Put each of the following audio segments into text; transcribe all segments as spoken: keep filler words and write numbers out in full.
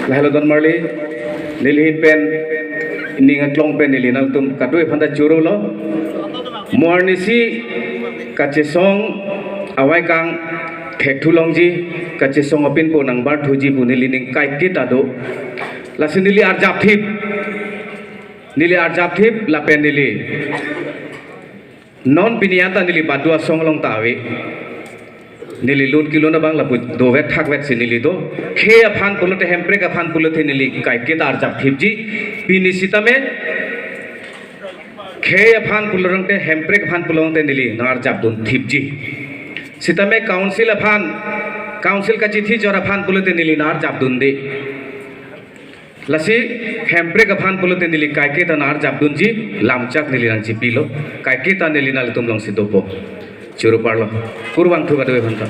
Lahelo don marli, neli ahin pen, ning aklong pen neli nangtum kadokave aphanta chorolo. Mo arnisi kachesong avaikang thekthu longji, kachesong apinpo nangbarthuji pu neli ning kaiketa do. Lasi neli arjapthip, neli arjapthip lapen neli non pini anta neli badu asong along ta ave. Neli lun kelun abang lapu dovet thakvet si neli do. Khei aphan pulote hemprek aphan pulote neli kaiketa arjapthipji. Pini sitame khei aphan pulo tangte hemprek aphan pulo tangte neli nang arjapdunthipji. Sitame council aphan, council kachithi chor aphan pulote neli nang arjapdunde. Lasi hemprek aphan pulote neli kaiketa nang arjapdunji, lamchak neli nangchipilo, kaiketa neli nanglitum alongsi dopo. Choro parlo. Kurvangthu kadokave aphanta.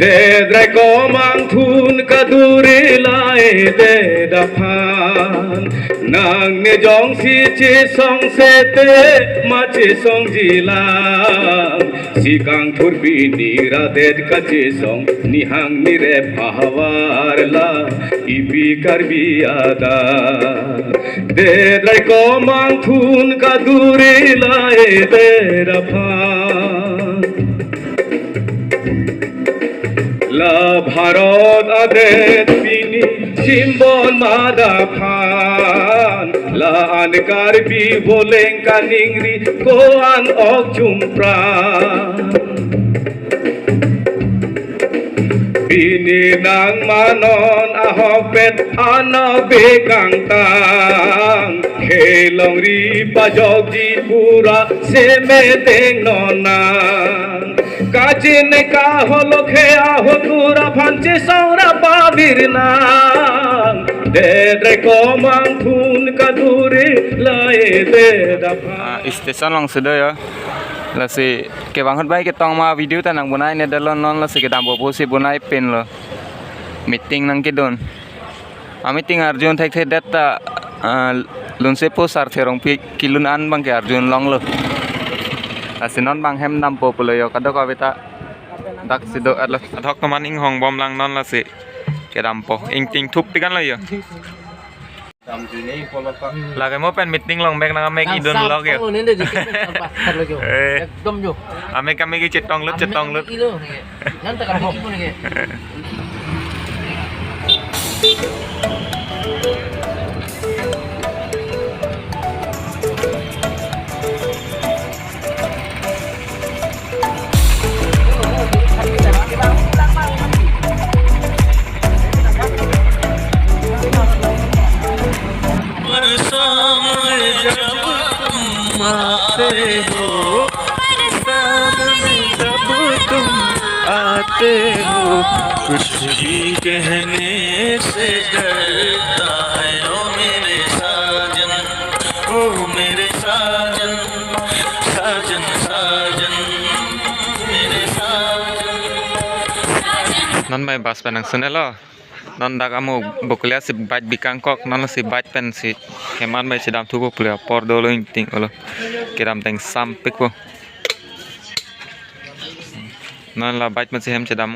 Dedrai komang thun kadure la-edet aphan, nang ne jongsi chesong sete ma chesongji lang. Si kangthur pini radet kachesong, nihang nirep ahavar la ipi Karbi adat. Dedrai komang thun kadure la-edet aphan, la Bharat adet pini simbon mada aphan, la-an Karbi voleng kaningri ko-an ok chumpra. Pini nang ma non ahokpet anabe kangtang, khei longri pajokji pura semedeng non nang. Kachineka holo khei ahotur aphan chesong ra pavir nang. Dedrai komang thun kadure la-edet aphan. Ah, station alongsi do yo. Lasi kevang ahut bai ketong ma video ta nang bonai ne dalon non, lasi kedampo pusi bonai pinlo. Meeting nangkedun. A-meeting arjun thekthedet ta, ah, Lunsepo Sarthe Rongpi kelun an abangke arjun longlo. Lasi non bang hem dampo pulo yo, kadokave ta daksi do-etlo. Adhok toman inghong bom lang non, lasi kedampo. Ingting thup tikan lo yo. Lake mo pen meeting long bek nang amek idun lok yo. Nang sam pang lo nende dikit pen sam pasar lagi. Eh. Ekdom jo. Amek kami ki chetong lut, chetong lut. Ilo nang. Nang tak kami kipu nang. बरसात में जब तुम आते हो, बरसात में जब तुम आते हो, कुछ भी कहने से डरता है ओ मेरे साजन, ओ मेरे साजन, साजन, साजन, मेरे साजन, साजन। Non mai bus pen nangsun-etlo. Non dak amo Bokolia si bike bikangkok, non si bike pensi hem an mai chedamthupo pulo, apor dolo, ingting olo. Kedam teng sampikpo. Non la bike pensi hem chedam.